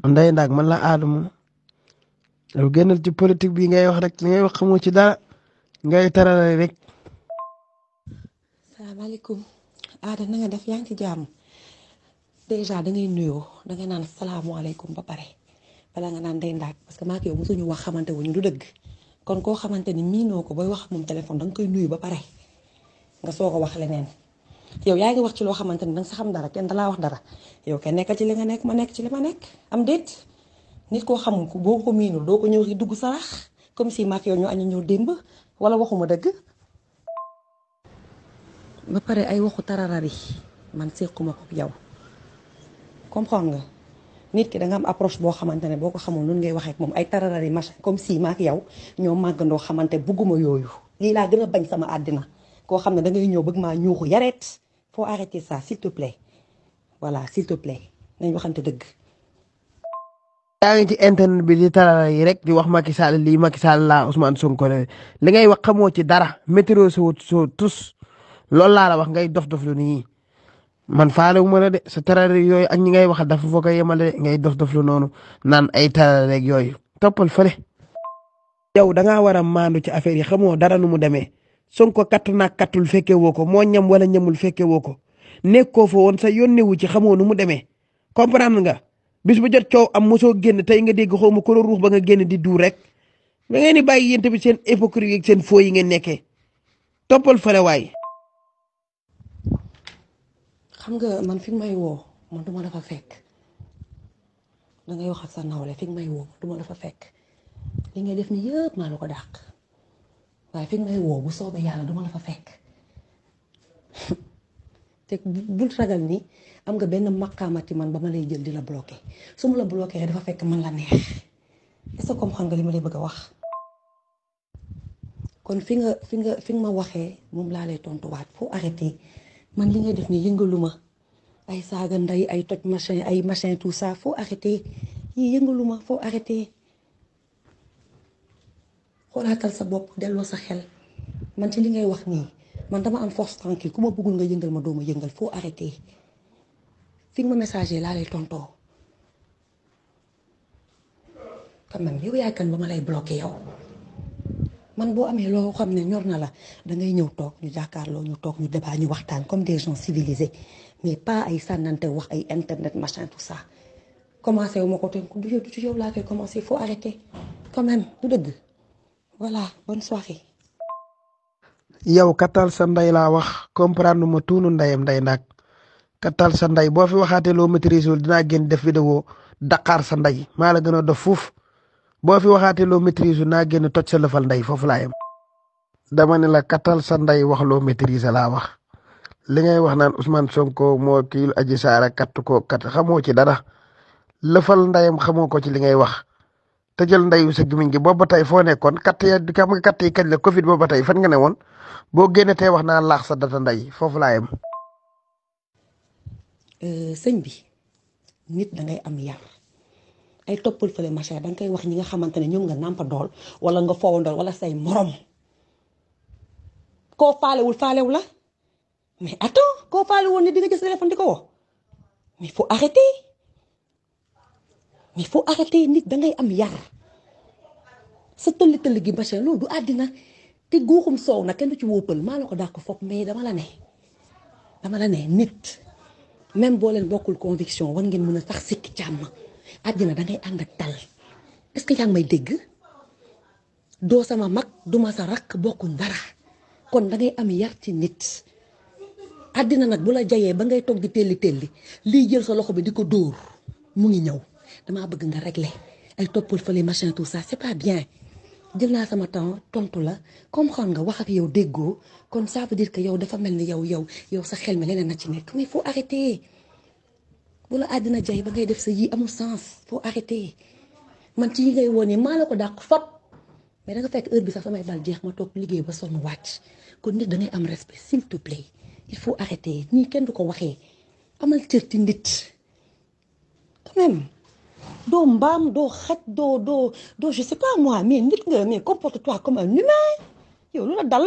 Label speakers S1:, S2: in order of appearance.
S1: Ndeye Ndack man la Adama yow génnal ci politique bi ngay wax rek li ngay wax xamoo ci dara ngay tarale rek.
S2: salaamaaleykum Ada na nga def yaa ngi ci jàmm dèjà da ngay nuyoo da ngay naan salaamaaleykum ba pare bala nga naan Ndeye Ndack parce que maa ngi yow mosuñu wax xamante wuñu du dëgg kon koo xamante ni miinoo ko booy wax moom téléphone da nga koy nuyu ba pare nga soog a wax leneen yow yaa ngi wax ci loo xamante ni danga sa xam dara kenn dalaa wax dara yow kenn nekkal ci li nga nekk ma nekk ci li ma nekk am déet nit koo xamul ko boo ko miinul doo ko ñëw di dugg sarax comme si maak yow ñoo añu ñëw démb wala waxuma dëgg. ba pare ay waxu tararari man séquma ko yow comprendre nga nit ki da nga am approche boo xamante ne boo ko xamul nun ngay waxee ak moom ay tararari machin comme si maak yow ñoo màggandoo xamante bugguma yooyu lii laa gën a bañ sama àddina koo xam ne da ngay ñëw bëgg maa ñuuxu yareet faut arrêter ça s'il te plaît voilà s'il te plaît nañ waxante dëgg.
S1: yaa ngi ci internet bi di tarara yi rek di wax Macky Sall lii Macky Sall laa Ousmane Sonko li ngay wax xamoo ci dara météo soo tus loolu laa la wax ngay dof lu nii man faale wu ma la de sa tarara yooyu ak ñi ngay wax dafa foo ko yemale de ngay dof lu noonu naan ay tarara rek yooyu toppal fële. yow da ngaa war a maandu ci affaire yi xamoo dara nu mu demee Sonko kattu naa kattul fekke woo ko moo ñam wala ñamul fekke woo ko nekkoo fa woon sa yónnewu ci xamoo nu mu demee comprendre nga. bis bu jot coow am mosoo génn tey nga dégg xaw ma ko ruux ba nga génn di duur rek da ngeen di bàyyi yéen tamit seen hypocrite ak seen foo yi ngeen nekkee toppal fële waay.
S2: xam nga man fi may woo man duma dafa fekk dangay wax ak sa nawle fi may woo duma dafa fekk li ngay def ni yëpp maa la ko dàq waaye fi may woo bu soobee yàlla duma la fa fekk te bul ragal ni am nga benn maqaamati man ba ma lay jël di la bloqué su ma la bloqué rek dafa fekk man la neex est-ce que comprendre nga li ma lay bëgg a wax kon fi nga ma waxee moom laa lay tontuwaat faut arrêter man li ngay def ni yëngalu ma ay saaga nday ay toj machin tout ça faut arrêter yii yëngalu ma faut arrêter xoolaatal sa bopp delloo sa xel man ci li ngay wax nii man dama am force tranquille ku ma bëggul nga yëngal ma doo ma yëngal faut arrêter fi nga ma messager laa lay tontoo quand même yow yaay kan ba ma lay bloqué yow man boo amee loo xam ne ñor na la dangay ñëw toog ñu jàkkaarloo ñu toog ñu débat ñu waxtaan comme des gens civilisés mais pas ay sànnante wax ay internet machin tout ça commencé wu ma ko te du yow laa koy commencé faut arrêter quand même du dëgg voilà bonne soirée.
S1: yow kattal sa ndey laa wax comprendre ma tuunu ndeyam Ndeye Ndack kattal sa ndey boo fi waxaatee loo maîtrise wul dinaa génn def vidéo Dakar sa ndey maa la gën a dof fuuf boo fi waxaatee loo maîtrise wul naa génn toj sa lëfal ndey foofu laa yem. dama ne la kattal sa ndey wax loo maîtrise laa wax li ngay wax naan Ousmane Sonko moo kii Adji Sarr katt ko kat xamoo ci dara lëfal ndeyam xamoo ko ci li ngay wax te jël ndeyu sa gimiñ gi boobu ba tey foo nekkoon katt ya xam nga katt yi kañ la Covid boobu ba tey fan nga ne woon boo génne tey wax naa laax sa data ndey foofu laa yem.
S2: sëñ bi nit dangay am yar ay toppal fële machin danga koy wax ñi nga xamante ne ñoom nga nàmpa dool wala nga foowandool wala say morom koo faalewul faalewu la mais attends koo faalewul ni di nga jël sa téléphone di ko woo mais faut arrêter nit dangay am yar sa tëlli gi machin loolu du àddina te guuxum soow nag kenn du ci wóopal maa la ko dàq foog mais dama la ne nit même boo leen bokkul conviction war ngeen mën a sax sikki càmm àddina dangay ànd ak dal est-ce que yaa ngi may dégg doo sama mag duma sa rakk bokkuñ dara kon dangay am yar ci nit àddina nag bu la jayee ba ngay toog di telli lii jël sa loxo bi di ko dóor mu ngi ñëw damaa bëgg nga régler ay toppal fële machin tout ça c'est pas bien jël naa sama temps tontu la comprendre nga wax ak yow déggoo kon ça veut dire que yow dafa mel ni yow sa xel mi leneen na ci nekk mais faut arrêter bu la àddina jay ba ngay def sa yii amul sens faut arrêter man ci yi ngay woon maa la ko dàq fop mais da nga fekk heure bi sax samay dal jeex ma toog liggéey ba sonn wàcc kon nit da ngay am respect s'il te plaît il faut arrêter nii kenn du ko waxee amal cër ci nit quand même. doo mbaam doo xaj doo je sais pas moi mais nit nga mais comporte-toi comme un humain yow lu la dal